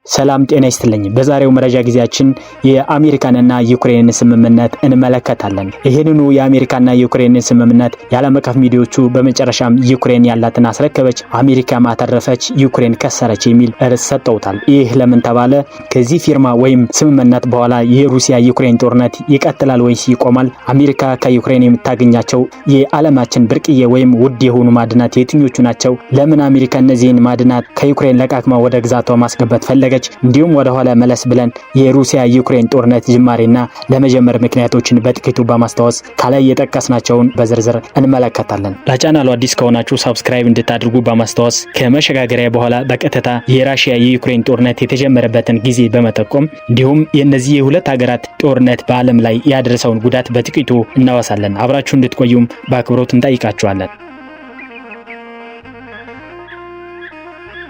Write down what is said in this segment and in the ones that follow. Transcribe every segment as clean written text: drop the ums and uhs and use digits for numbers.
ሰላም ጤና ይስጥልኝ። በዛሬው መረጃ ጊዜያችን የአሜሪካንና ዩክሬንን ስምምነት እንመለከታለን። ይህንኑ የአሜሪካና ዩክሬንን ስምምነት የዓለም አቀፍ ሚዲያዎቹ በመጨረሻም ዩክሬን ያላትን አስረከበች፣ አሜሪካ ማተረፈች፣ ዩክሬን ከሰረች የሚል ርዕስ ሰጠውታል። ይህ ለምን ተባለ? ከዚህ ፊርማ ወይም ስምምነት በኋላ የሩሲያ ዩክሬን ጦርነት ይቀጥላል ወይስ ይቆማል? አሜሪካ ከዩክሬን የምታገኛቸው የዓለማችን ብርቅዬ ወይም ውድ የሆኑ ማዕድናት የትኞቹ ናቸው? ለምን አሜሪካ እነዚህን ማዕድናት ከዩክሬን ለቃቅማ ወደ ግዛቷ ማስገባት ፈለገች? እንዲሁም ወደ ኋላ መለስ ብለን የሩሲያ ዩክሬን ጦርነት ጅማሬና ለመጀመር ምክንያቶችን በጥቂቱ በማስታወስ ከላይ የጠቀስናቸውን በዝርዝር እንመለከታለን። ለቻናሉ አዲስ ከሆናችሁ subscribe እንድታደርጉ በማስታወስ ከመሸጋገሪያ በኋላ በቀጥታ የራሽያ የዩክሬን ጦርነት የተጀመረበትን ጊዜ በመጠቆም እንዲሁም የእነዚህ የሁለት ሀገራት ጦርነት በዓለም ላይ ያደረሰውን ጉዳት በጥቂቱ እናወሳለን። አብራችሁ እንድትቆዩም በአክብሮት እንጠይቃችኋለን።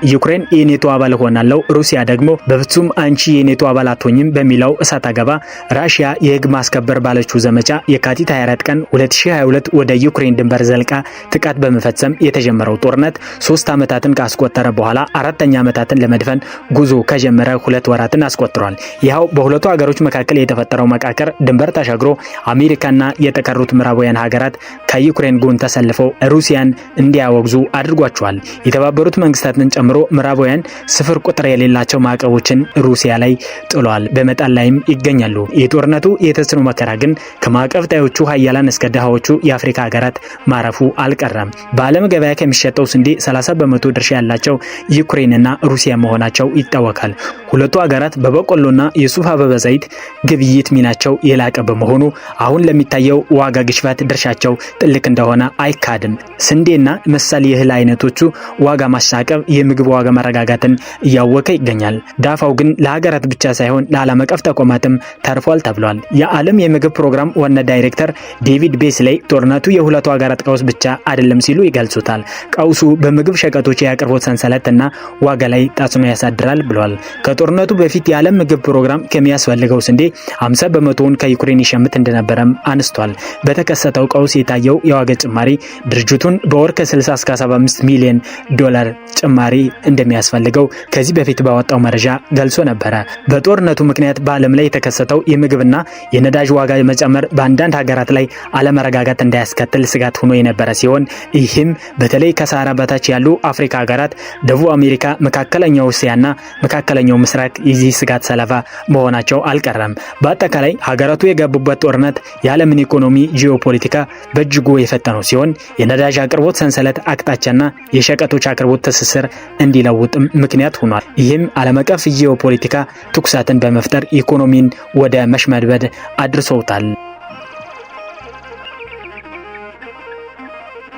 ዩክሬን የኔቶ አባል ሆናለሁ፣ ሩሲያ ደግሞ በፍጹም አንቺ የኔቶ አባል አትሆኝም በሚለው እሰጥ አገባ ራሽያ የህግ ማስከበር ባለችው ዘመቻ የካቲት 24 ቀን 2022 ወደ ዩክሬን ድንበር ዘልቃ ጥቃት በመፈጸም የተጀመረው ጦርነት 3 ዓመታትን ካስቆጠረ በኋላ አራተኛ ዓመታትን ለመድፈን ጉዞ ከጀመረ 2 ወራትን አስቆጥሯል። ይኸው በሁለቱ ሀገሮች መካከል የተፈጠረው መቃቀር ድንበር ተሻግሮ አሜሪካና የተቀሩት ምዕራባውያን ሀገራት ከዩክሬን ጎን ተሰልፈው ሩሲያን እንዲያወግዙ አድርጓቸዋል። የተባበሩት መንግስታትን ጨምሮ ምዕራባውያን ስፍር ቁጥር የሌላቸው ማዕቀቦችን ሩሲያ ላይ ጥሏል፣ በመጣል ላይም ይገኛሉ። የጦርነቱ የተጽዕኖ መከራ ግን ከማዕቀብ ጣዮቹ ሀያላን እስከ ድሃዎቹ የአፍሪካ ሀገራት ማረፉ አልቀረም። በዓለም ገበያ ከሚሸጠው ስንዴ 30% ድርሻ ያላቸው ዩክሬንና ሩሲያ መሆናቸው ይታወቃል። ሁለቱ ሀገራት በበቆሎና የሱፍ አበባ ዘይት ግብይት ሚናቸው የላቀ በመሆኑ አሁን ለሚታየው ዋጋ ግሽበት ድርሻቸው ጥልቅ እንደሆነ አይካድም። ስንዴና መሰል የእህል አይነቶቹ ዋጋ ማሻቀብ የምግብ ዋጋ መረጋጋትን እያወከ ይገኛል። ዳፋው ግን ለሀገራት ብቻ ሳይሆን ለዓለም አቀፍ ተቋማትም ተርፏል ተብሏል። የዓለም የምግብ ፕሮግራም ዋና ዳይሬክተር ዴቪድ ቤስሌይ ጦርነቱ የሁለቱ ሀገራት ቀውስ ብቻ አይደለም ሲሉ ይገልጹታል። ቀውሱ በምግብ ሸቀጦች የአቅርቦት ሰንሰለት እና ዋጋ ላይ ተጽዕኖ ያሳድራል ብሏል። ከጦርነቱ በፊት የዓለም ምግብ ፕሮግራም ከሚያስፈልገው ስንዴ 50%ውን ከዩክሬን ይሸምት እንደነበረም አንስቷል። በተከሰተው ቀውስ የታየው የዋጋ ጭማሪ ድርጅቱን በወር ከ60 እስከ 75 ሚሊዮን ዶላር ጭማሪ እንደሚያስፈልገው ከዚህ በፊት ባወጣው መረጃ ገልጾ ነበረ። በጦርነቱ ምክንያት በዓለም ላይ የተከሰተው የምግብና የነዳጅ ዋጋ መጨመር በአንዳንድ ሀገራት ላይ አለመረጋጋት እንዳያስከትል ስጋት ሆኖ የነበረ ሲሆን ይህም በተለይ ከሰሃራ በታች ያሉ አፍሪካ ሀገራት፣ ደቡብ አሜሪካ፣ መካከለኛው እስያና መካከለኛው ምስራቅ የዚህ ስጋት ሰለባ መሆናቸው አልቀረም። በአጠቃላይ ሀገራቱ የገቡበት ጦርነት የዓለምን ኢኮኖሚ ጂኦፖለቲካ በእጅጉ የፈተነው ሲሆን የነዳጅ አቅርቦት ሰንሰለት አቅጣጫና የሸቀጦች አቅርቦት ትስስር እንዲለውጥም ምክንያት ሆኗል። ይህም ዓለም አቀፍ ጂኦፖለቲካ ትኩሳትን በመፍጠር ኢኮኖሚን ወደ መሽመድመድ አድርሶታል።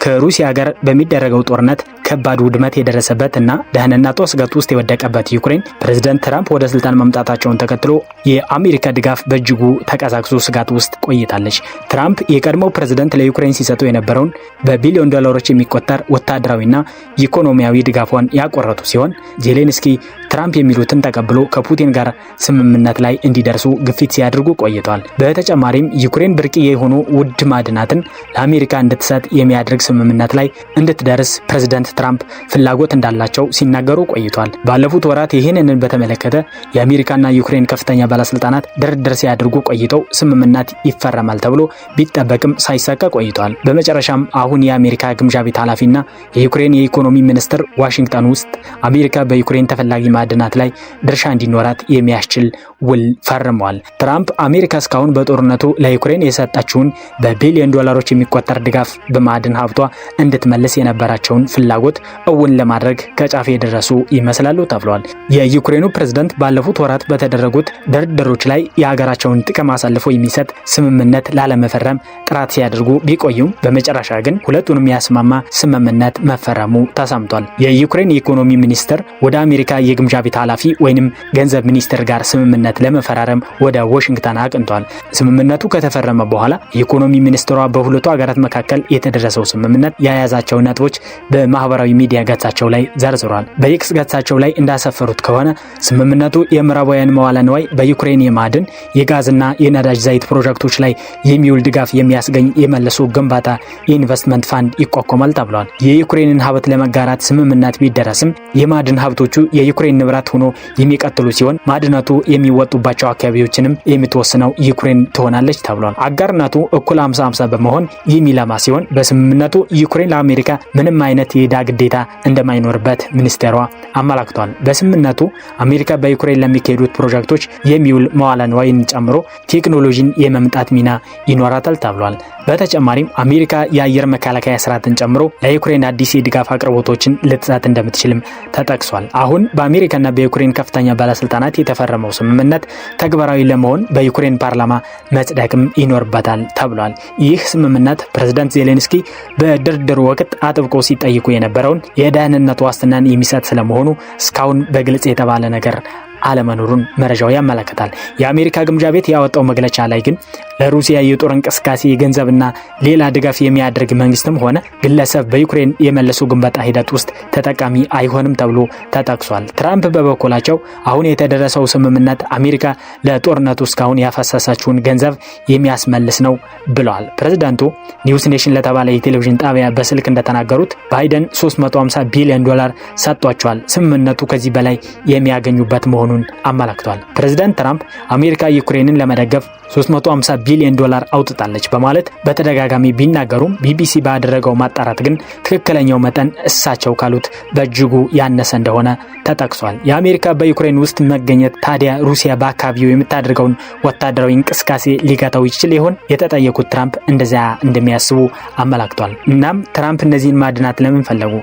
ከሩሲያ ጋር በሚደረገው ጦርነት ከባድ ውድመት የደረሰበት እና ደህንነቷ ስጋት ውስጥ የወደቀበት ዩክሬን ፕሬዝደንት ትራምፕ ወደ ስልጣን መምጣታቸውን ተከትሎ የአሜሪካ ድጋፍ በእጅጉ ተቀዛቅዞ ስጋት ውስጥ ቆይታለች። ትራምፕ የቀድሞው ፕሬዝደንት ለዩክሬን ሲሰጡ የነበረውን በቢሊዮን ዶላሮች የሚቆጠር ወታደራዊና ኢኮኖሚያዊ ድጋፏን ያቋረጡ ሲሆን፣ ዜሌንስኪ ትራምፕ የሚሉትን ተቀብሎ ከፑቲን ጋር ስምምነት ላይ እንዲደርሱ ግፊት ሲያደርጉ ቆይተዋል። በተጨማሪም ዩክሬን ብርቅዬ የሆኑ ውድ ማዕድናትን ለአሜሪካ እንድትሰጥ የሚያደርግ ስምምነት ላይ እንድትደርስ ፕሬዝደንት ትራምፕ ፍላጎት እንዳላቸው ሲናገሩ ቆይቷል። ባለፉት ወራት ይህንን በተመለከተ የአሜሪካና ዩክሬን ከፍተኛ ባለስልጣናት ድርድር ሲያደርጉ ቆይተው ስምምነት ይፈረማል ተብሎ ቢጠበቅም ሳይሳካ ቆይቷል። በመጨረሻም አሁን የአሜሪካ ግምጃ ቤት ኃላፊና የዩክሬን የኢኮኖሚ ሚኒስትር ዋሽንግተን ውስጥ አሜሪካ በዩክሬን ተፈላጊ ማዕድናት ላይ ድርሻ እንዲኖራት የሚያስችል ውል ፈርመዋል። ትራምፕ አሜሪካ እስካሁን በጦርነቱ ለዩክሬን የሰጠችውን በቢሊዮን ዶላሮች የሚቆጠር ድጋፍ በማዕድን ሀብቷ እንድትመልስ የነበራቸውን ፍላጎት እውን ለማድረግ ከጫፍ የደረሱ ይመስላሉ ተብሏል። የዩክሬኑ ፕሬዝዳንት ባለፉት ወራት በተደረጉት ድርድሮች ላይ የሀገራቸውን ጥቅም አሳልፎ የሚሰጥ ስምምነት ላለመፈረም ጥረት ሲያደርጉ ቢቆዩም በመጨረሻ ግን ሁለቱንም ያስማማ ስምምነት መፈረሙ ተሰምቷል። የዩክሬን የኢኮኖሚ ሚኒስትር ወደ አሜሪካ የግምጃ ቤት ኃላፊ ወይንም ገንዘብ ሚኒስትር ጋር ስምምነት ስምምነት ለመፈራረም ወደ ዋሽንግተን አቅንቷል። ስምምነቱ ከተፈረመ በኋላ የኢኮኖሚ ሚኒስትሯ በሁለቱ ሀገራት መካከል የተደረሰው ስምምነት የያዛቸው ነጥቦች በማህበራዊ ሚዲያ ገጻቸው ላይ ዘርዝሯል። በኤክስ ገጻቸው ላይ እንዳሰፈሩት ከሆነ ስምምነቱ የምዕራባውያን መዋለ ንዋይ በዩክሬን የማዕድን፣ የጋዝና የነዳጅ ዘይት ፕሮጀክቶች ላይ የሚውል ድጋፍ የሚያስገኝ የመልሶ ግንባታ የኢንቨስትመንት ፋንድ ይቋቋማል ተብሏል። የዩክሬንን ሀብት ለመጋራት ስምምነት ቢደረስም የማዕድን ሀብቶቹ የዩክሬን ንብረት ሆኖ የሚቀጥሉ ሲሆን ማዕድናቱ የሚወጡባቸው አካባቢዎችንም የምትወስነው ዩክሬን ትሆናለች ተብሏል። አጋርነቱ እኩል 50-50 በመሆን የሚለማ ሲሆን በስምምነቱ ዩክሬን ለአሜሪካ ምንም አይነት የዕዳ ግዴታ እንደማይኖርበት ሚኒስቴሯ አመላክቷል። በስምምነቱ አሜሪካ በዩክሬን ለሚካሄዱት ፕሮጀክቶች የሚውል መዋለ ንዋይን ጨምሮ ቴክኖሎጂን የመምጣት ሚና ይኖራታል ተብሏል። በተጨማሪም አሜሪካ የአየር መከላከያ ስርዓትን ጨምሮ ለዩክሬን አዲስ የድጋፍ አቅርቦቶችን ልትሰጥ እንደምትችልም ተጠቅሷል። አሁን በአሜሪካና በዩክሬን ከፍተኛ ባለስልጣናት የተፈረመው ስምምነት ተግባራዊ ለመሆን በዩክሬን ፓርላማ መጽደቅም ይኖርበታል ተብሏል። ይህ ስምምነት ፕሬዝዳንት ዜሌንስኪ በድርድሩ ወቅት አጥብቆ ሲጠይቁ የነበረውን የደህንነት ዋስትናን የሚሰጥ ስለመሆኑ እስካሁን በግልጽ የተባለ ነገር አለመኖሩን መረጃው ያመለክታል። የአሜሪካ ግምጃ ቤት ያወጣው መግለጫ ላይ ግን ለሩሲያ የጦር እንቅስቃሴ የገንዘብና ሌላ ድጋፍ የሚያደርግ መንግስትም ሆነ ግለሰብ በዩክሬን የመልሶ ግንባታ ሂደት ውስጥ ተጠቃሚ አይሆንም ተብሎ ተጠቅሷል። ትራምፕ በበኩላቸው አሁን የተደረሰው ስምምነት አሜሪካ ለጦርነቱ እስካሁን ያፈሰሰችውን ገንዘብ የሚያስመልስ ነው ብለዋል። ፕሬዝዳንቱ ኒውስ ኔሽን ለተባለ የቴሌቪዥን ጣቢያ በስልክ እንደተናገሩት ባይደን $350 ቢሊዮን ሰጥቷቸዋል። ስምምነቱ ከዚህ በላይ የሚያገኙበት መሆኑን አመላክቷል። ፕሬዝዳንት ትራምፕ አሜሪካ ዩክሬንን ለመደገፍ $350 ቢሊዮን አውጥታለች በማለት በተደጋጋሚ ቢናገሩም ቢቢሲ ባደረገው ማጣራት ግን ትክክለኛው መጠን እሳቸው ካሉት በእጅጉ ያነሰ እንደሆነ ተጠቅሷል። የአሜሪካ በዩክሬን ውስጥ መገኘት ታዲያ ሩሲያ በአካባቢው የምታደርገውን ወታደራዊ እንቅስቃሴ ሊገታው ይችል ይሆን? የተጠየቁት ትራምፕ እንደዚያ እንደሚያስቡ አመላክቷል። እናም ትራምፕ እነዚህን ማዕድናት ለምን ፈለጉ?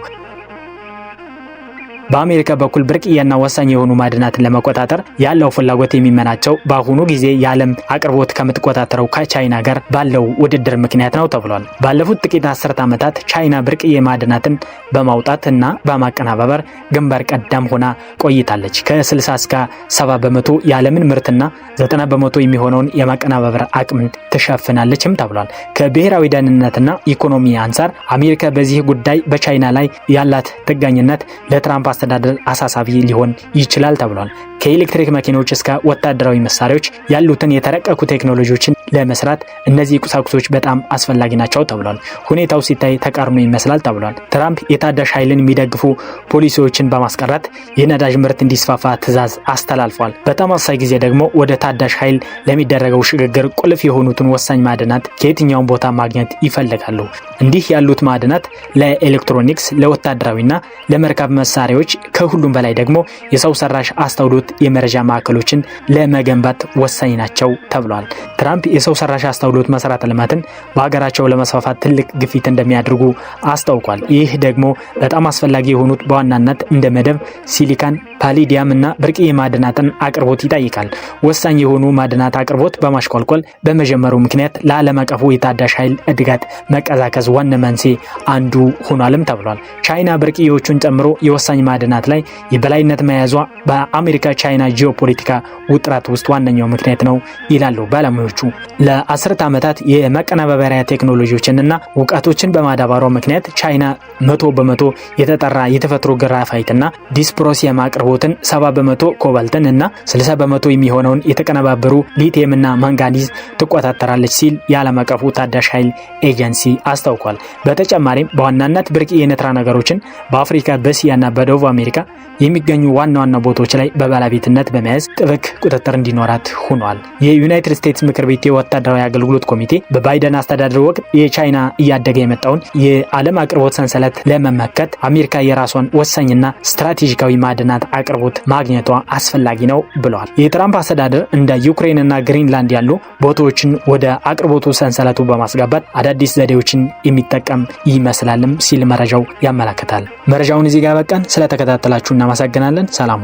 በአሜሪካ በኩል ብርቅዬና ወሳኝ የሆኑ ማዕድናትን ለመቆጣጠር ያለው ፍላጎት የሚመናቸው በአሁኑ ጊዜ የዓለም አቅርቦት ከምትቆጣጠረው ከቻይና ጋር ባለው ውድድር ምክንያት ነው ተብሏል። ባለፉት ጥቂት አስርት ዓመታት ቻይና ብርቅዬ ማዕድናትን በማውጣት እና በማቀናባበር ግንባር ቀደም ሆና ቆይታለች። ከ60 እስከ 70% የዓለምን ምርትና 90% የሚሆነውን የማቀናባበር አቅምን ትሸፍናለችም ተብሏል። ከብሔራዊ ደህንነትና ኢኮኖሚ አንጻር አሜሪካ በዚህ ጉዳይ በቻይና ላይ ያላት ጥገኝነት ለትራምፕ አስተዳደር አሳሳቢ ሊሆን ይችላል ተብሏል። ከኤሌክትሪክ መኪኖች እስከ ወታደራዊ መሳሪያዎች ያሉትን የተረቀቁ ቴክኖሎጂዎችን ለመስራት እነዚህ ቁሳቁሶች በጣም አስፈላጊ ናቸው ተብሏል። ሁኔታው ሲታይ ተቃርኖ ይመስላል ተብሏል። ትራምፕ የታዳሽ ኃይልን የሚደግፉ ፖሊሲዎችን በማስቀረት የነዳጅ ምርት እንዲስፋፋ ትዕዛዝ አስተላልፏል። በተመሳሳይ ጊዜ ደግሞ ወደ ታዳሽ ኃይል ለሚደረገው ሽግግር ቁልፍ የሆኑትን ወሳኝ ማዕድናት ከየትኛውም ቦታ ማግኘት ይፈልጋሉ። እንዲህ ያሉት ማዕድናት ለኤሌክትሮኒክስ፣ ለወታደራዊና ለመርከብ መሳሪያዎች፣ ከሁሉም በላይ ደግሞ የሰው ሰራሽ አስተውሎት የመረጃ ማዕከሎችን ለመገንባት ወሳኝ ናቸው ተብሏል። ትራምፕ የሰው ሰራሽ አስተውሎት መሰረተ ልማትን በሀገራቸው ለመስፋፋት ትልቅ ግፊት እንደሚያደርጉ አስታውቋል። ይህ ደግሞ በጣም አስፈላጊ የሆኑት በዋናነት እንደ መደብ፣ ሲሊካን፣ ፓሊዲያም እና ብርቅዬ ማዕድናትን አቅርቦት ይጠይቃል። ወሳኝ የሆኑ ማዕድናት አቅርቦት በማሽቆልቆል በመጀመሩ ምክንያት ለዓለም አቀፉ የታዳሽ ኃይል እድገት መቀዛቀዝ ዋና መንስኤ አንዱ ሆኗልም ተብሏል። ቻይና ብርቅዬዎቹን ጨምሮ የወሳኝ ማዕድናት ላይ የበላይነት መያዟ በአሜሪካ ቻይና ጂኦፖለቲካ ውጥረት ውስጥ ዋነኛው ምክንያት ነው ይላሉ ባለሙያዎቹ። ለአስርት ዓመታት የመቀነባበሪያ ቴክኖሎጂዎችንና እውቀቶችን በማዳበሯ ምክንያት ቻይና 100% የተጠራ የተፈጥሮ ግራፋይትና ዲስፕሮሲየም አቅርቦትን፣ 70% ኮባልትን እና 60% የሚሆነውን የተቀነባበሩ ሊቲየምና ማንጋኒዝ ትቆጣጠራለች ሲል የዓለም አቀፉ ታዳሽ ኃይል ኤጀንሲ አስታውቋል። በተጨማሪም በዋናነት ብርቅዬ ንጥረ ነገሮችን በአፍሪካ፣ በእስያና በደቡብ አሜሪካ የሚገኙ ዋና ዋና ቦታዎች ላይ በባለቤትነት በመያዝ ጥብቅ ቁጥጥር እንዲኖራት ሆኗል። የዩናይትድ ስቴትስ ምክር ቤት የወታደራዊ አገልግሎት ኮሚቴ በባይደን አስተዳደር ወቅት የቻይና እያደገ የመጣውን የዓለም አቅርቦት ሰንሰለት ለመመከት አሜሪካ የራሷን ወሳኝና ስትራቴጂካዊ ማዕድናት አቅርቦት ማግኘቷ አስፈላጊ ነው ብለዋል። የትራምፕ አስተዳደር እንደ ዩክሬንና ግሪንላንድ ያሉ ቦታዎችን ወደ አቅርቦቱ ሰንሰለቱ በማስገባት አዳዲስ ዘዴዎችን የሚጠቀም ይመስላልም ሲል መረጃው ያመላክታል። መረጃውን እዚህ ጋር በቃን። ስለተከታተላችሁ እናመሰግናለን። ሰላም።